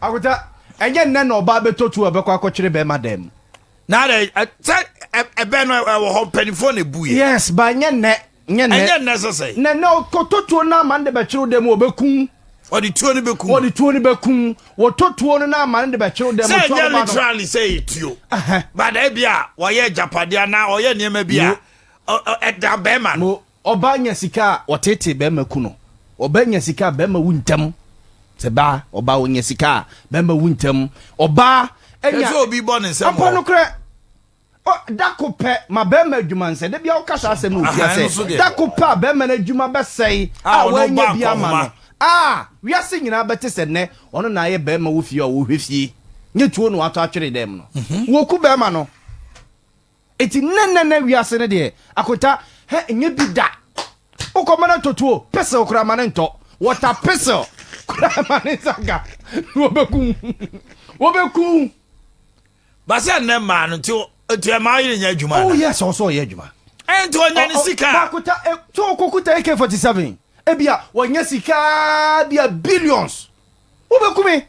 Akota, ɛnyɛ nnɛ na ɔbaa bɛtɔ tuo a ɔbɛkɔ akɔkyere bɛrima dan mu. Na adɛ sɛ ɛbɛn no ɛwɔ hɔ, mpanimfoɔ na ebu yɛ. Yes, ba nyɛ nnɛ, nyɛ nnɛ. Ɛnyɛ nnɛ sɛsɛ. Na nnɛ ɔkɔtɔ tuo no ama no de bɛkyere dan mu, ɔbɛku. Ɔde tuo no bɛku. Wɔde tuo no bɛku. Wɔtɔ tuo no na ama no de bɛkyere dan mu. Sɛ tuo ɛnyɛ no ba no. Literally sɛ yɛ tuo. But ebi a wɔyɛ agyapadeɛ anaa ɔyɛ nneɛma bi a ɛda bɛrima no. Mo ɔbaa nya sika a, wɔtete bɛrima ku no. Ɔbaa nya sika a, bɛrima wu ntɛm. Sɛ baa ɔbaa ɔnya sika a, bɛrima wu ntɛm. Ɔbaa nya Ɛsɛ obi bɔ ne nsam ampa wɔ. Nokorɛ ɔ dako pɛ ma bɛrima adwuma nsɛ da bia woka saa asɛm no wɔ fie Aha, ɛno nso sɛ deɛ. dako pɛ a bɛrima no adwuma bɛsɛe A a ɔno wanya bɔ bi ama akɔnhoma. no a, wiase nyinaa bɛte sɛ nnɛ ɔno na ayɛ bɛrima wɔ fie a ɔhwɛ fie, nyɛ tuo na watɔ atwere dɛm no. Wɔku bɛrima no. Eti nnɛnnɛnnɛ wiase no deɛ, Akonta, hɛ, nyɛ bi da. Wokɔma no atɔ tuo, pesel koraa ma no ntɔ. Wɔta pesel koraa ma ne nsa nka na wɔbɛku wo. Wɔbɛku wo. Ba sɛ nnɛ mmaa no nti nti ɛma ɔyere nyɛ adwuma Oh ana? yes, ɔsɛ ɔyɛ adwuma. Ɛnti ɔnya ne sika. Baakota, so ɔkɔkuta AK-47, ebia wɔnya sika bi a billions. Wobɛku me.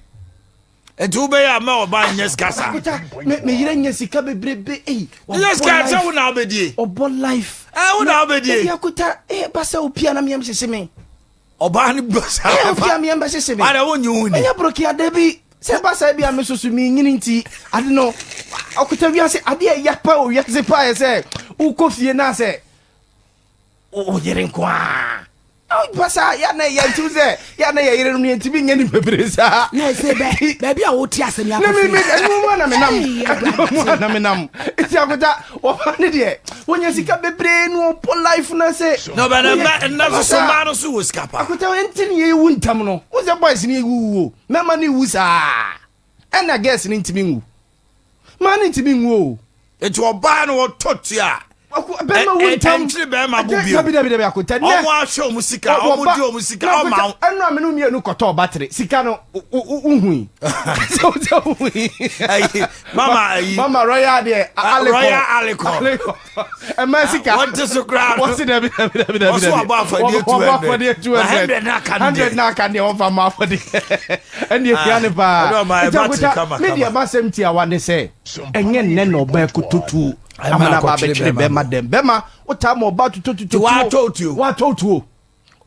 Nti wobɛyɛ a mɛ ɔba nyɛ sika saa. Akota, me yere nya sika bebrebe, ei. Nyɛ sika sɛ wo na wobɛdie. Ɔbɔ life. Ɛ, wo na wobɛdie. Ebi akota, basa opia na miam hyehye me. Ɔbaa no bɔ saa. Opia miam bɛhyehye me. Ada wonyi wo ni. Ɔnyɛ broki ade bi. Sɛ basa bi a me soso me nyini nti, ade no ɔkota wiase ade a ɛyɛ pa wɔ wiase pa yɛ sɛ wokɔ fie na sɛ wo yere nko a. Basa ya na yɛ nti sɛ ya na yɛ yere no yɛntumi nyɛ ne bebree saa. Na ɛsɛ bɛ baabi a wote asɛm yɛ Na me akɔfiri. ɛnu mu na menam Ei, ɛnu mu na menam. Nti Akota, wɔfa ne deɛ wɔnya sika bebree no, ɔbɔ life na sɛ Na ɔbɛ na mɛ nnɛ soso mmaa no so wɔ sika pa. Akota, nti ne yɛwu ntam no, wo sɛ boys ne yɛwuwu o, mɛma ne wu saa, ɛna girls ne ntumi nwu, maa ne ntumi nwu o. Nti ɔbaa no wɔtɔ tua. Bɛrima wu ntam. Ɛnkyere bɛrima bo bio. Dabi, dabi, dabi, Akota, nɛ Ɔmo ahwɛ ɔmo sika, ɔmo di ɔmo sika, ɔma wo. Ɛnu a mene mmienu kɔtɔɔ battery sika no, wohui sɛ wohui. Ayi, mama ayi. Mama Royal deɛ. Ah, Alikɔ. Royal Alikɔ. Ɛma sika. Wɔnte so koraa no. Wɔsi dabi, dabi, dabi, dabi. Ɔso wabɔ afɔdeɛ Wɔbɔ 200. afɔdeɛ 200. Na 100 na aka no deɛ. 100 na aka deɛ, wɔmfa ma afɔdeɛ ɛne ehia ne paa. Ɛdɔ ma Nti ɛba Akota, tiri kama, me deɛ kama. masɛm tiawa ne sɛ ɛnyɛ nnɛ na ɔbaa kototuo Ɛma ama na aba akɔkyere abɛkyere bɛrima. Bɛrima dɛm bɛrima wotaa ma ɔbaa tutotuto. Waatɔ tuo. Waatɔ tuo.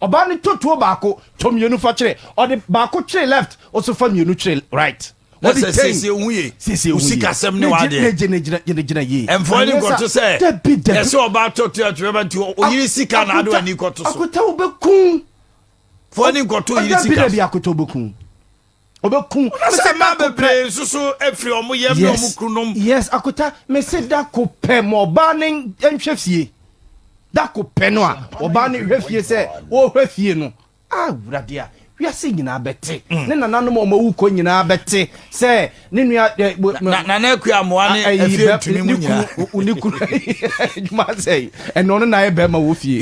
Ɔbaa no tɔ tuo baako, tɔ mmienu fa kyerɛ. Ɔde baako kyerɛ left, ɔso fa mmienu kyerɛ right. Na Wɔde sɛ ten. siesie wo ho yie. Siesie Wo wo ho yie. sikasɛm ne Ne w'adeɛ. Ne gye ne gyina ne gyina yie. Ɛmfa w'ani Anyɛ nkɔto sɛ Dabi, dabi. yɛsɛ ɔbaa tɔ tua twɛ bɛ nti oyiri sika na ade w'ani kɔto so. Akota, wobɛku. Fa w'ani nkɔto oyiri Dabi, sika dabi. so. Akota, wobɛku, wobɛku. Sɛ mmaa bebree nso so afiri ɔmo yam ne ɔmo kununom. Yes, Akota, mese da ko pɛ ma ɔbaa ne nhwɛ fie, da ko pɛ no a ɔbaa ne hwɛ fie sɛ wɔhwɛ fie no a, Wurade, a wiase nyinaa bɛte, ne nananom a ɔmawu kɔ nyinaa bɛte sɛ ne nua Na Nana Akua Amoa ne ayi afie bɛ ntumi mu ne nyinaa. kunu, ne kunu adwuma sɛe, ɛno ɔno na ayɛ bɛrima wɔ fie.